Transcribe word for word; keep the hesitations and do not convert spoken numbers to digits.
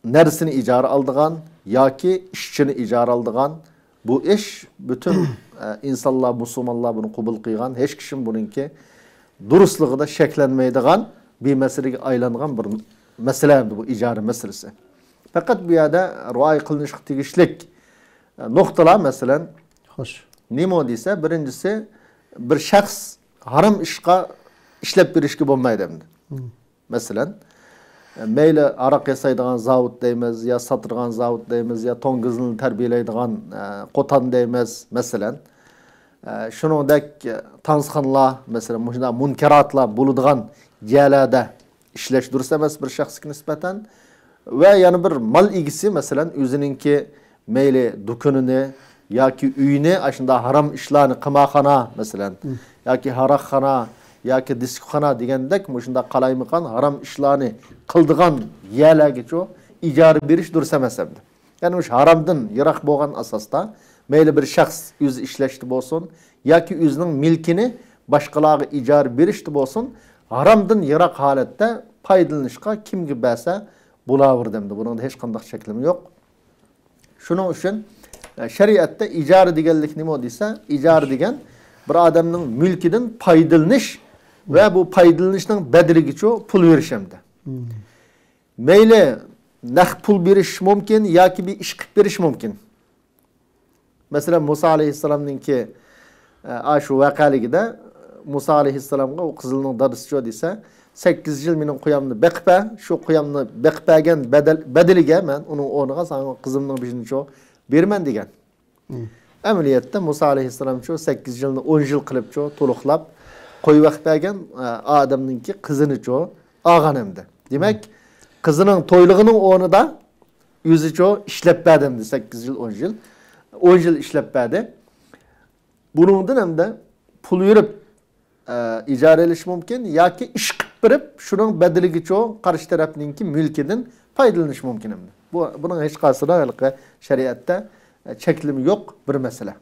نەرسىنى ئىجارە ئالىدىغان ياكى ئىشچىنى ئىجارە ئالىدىغان، بۇ ئىش پۈتۈن، ئە، ئىنسانلار، مۇسۇلمانلار بۇنى قوبۇل قىلغان، ھېچ كىشىمۇ بۇنىڭكى دۇرۇسلۇقىدا شەكلەنمەيدىغان بىر مەسىلىگە ئايلانغان بىر مەسىلە ئەمدى بۇ ئىجارە مەسىلىسى. پەقەت بۇ يەردە رىئايە قىلىنىشقا تېگىشلىك، ئە، نۇقتىلار، مەسىلەن، خوش. نېمە دېسە، بىرىنچىسى، بىر شەخس ھارام ئىشقا ئىشلەپ بېرىشكە بولمايدۇ ئەمدى. مم. مەسىلەن، مەيلى ھاراق ياسايدىغان زاۋۇت دەيمىز، يا ساتىدىغان زاۋۇت دەيمىز، يا توڭگۇزنى تەربىيەلەيدىغان، ئە، قوتان دەيمىز، مەسىلەن. ئە، شۇنىڭدەك، ئە، تانسىخانىلار، مەسىلەن، مۇشۇنداق مۇنكىراتلار بولىدىغان يەرلەردە ئىشلەش دۇرۇس ئەمەس بىر شەخسكە نىسبەتەن. ۋە يەنە بىر مال ئىگىسى، مەسىلەن، ئۆزىنىڭكى مەيلى دۇكىنىنى ياكى ئۆيىنى ئاشۇنداق ھارام ئىشلارنى، قىمارخانا، مەسىلەن، مم. ياكى ھاراقخانا ياكى دىسكوخانا دېگەندەك مۇشۇنداق قالايمىقان ھارام ئىشلارنى قىلىدىغان يەرلەرگىچۇ ئىجارە بېرىش دۇرۇس ئەمەس ئەمدى. يەنى مۇشۇ ھارامدىن يىراق بولغان ئاساستا، مەيلى بىر شەخس ئۆزى ئىشلەشتە بولسۇن ياكى ئۆزىنىڭ مۈلكىنى باشقىلارغا ئىجارە بېرىشتە بولسۇن، ھارامدىن يىراق ھالەتتە پايدىلىنىشقا كىمگە بەرسە بولاۋېرىدۇ ئەمدى. بۇنىڭدا ھېچقانداق چەكلىمە يوق. شۇنىڭ ئۈچۈن، ئە، شەرىئەتتە ئىجارە دېگەنلىك نېمە دېسە، ئىجارە دېگەن بىر ئادەمنىڭ مۈلكىدىن پايدىلىنىش ۋە بۇ پايدىلىنىشنىڭ بەدىلىگىچۇ پۇل بېرىش ئەمدى. مم. مەيلى نەق پۇل بېرىش مۇمكىن ياكى بىر ئىش قىلىپ بېرىش مۇمكىن. مەسىلەن، مۇسا ئەلەيھىسسالامنىڭكى، ئە، ئاشۇ ۋەقەلىكىدە مۇسا ئەلەيھىسسالامغا ئۇ قىزىلنىڭ دادىسىچۇ دېسە، سەككىز يىل مېنىڭ قويامنى بېقىپ بەر، شۇ قويامنى بېقىپ بەرگەن بەدەل-، بەدىلىگە مەن ئۇنىڭ ئورنىغا ساڭا قىزىمنىڭ بېشىنىچۇ بېرىمەن دېگەن. مم. ئەمەلىيەتتە مۇسا ئەلەيھىسسالامچۇ سەككىز يىلنى ئون يىل قىلىپچۇ تولۇقلاپ قويۇۋېقىپ بەرگەن، ئە، ئادەمنىڭكى قىزىنىچۇ ئالغان ئەمدى. دېمەك، قىزىنىڭ تويلۇقىنىڭ ئورنىدا ئۆزىچۇ ئىشلەپ بەردى ئەمدى سەككىز يىل، ئون يىل. ئون يىل ئىشلەپ بەردى. بۇنىڭدىن ئەمدى پۇل بېرىپ، ئە، ئىجارە ئېلىش مۇمكىن ياكى ئىش قىلىپ بېرىپ، شۇنىڭ بەدىلىگىچۇ قارشى تەرەپنىڭكى مۈلكىدىن پايدىلىنىش مۇمكىن ئەمدى. بۇ، بۇنىڭ ھېچقايسىدا ھېلىقى شەرىئەتتە، ئە، چەكلىمە يوق بىر مەسىلە.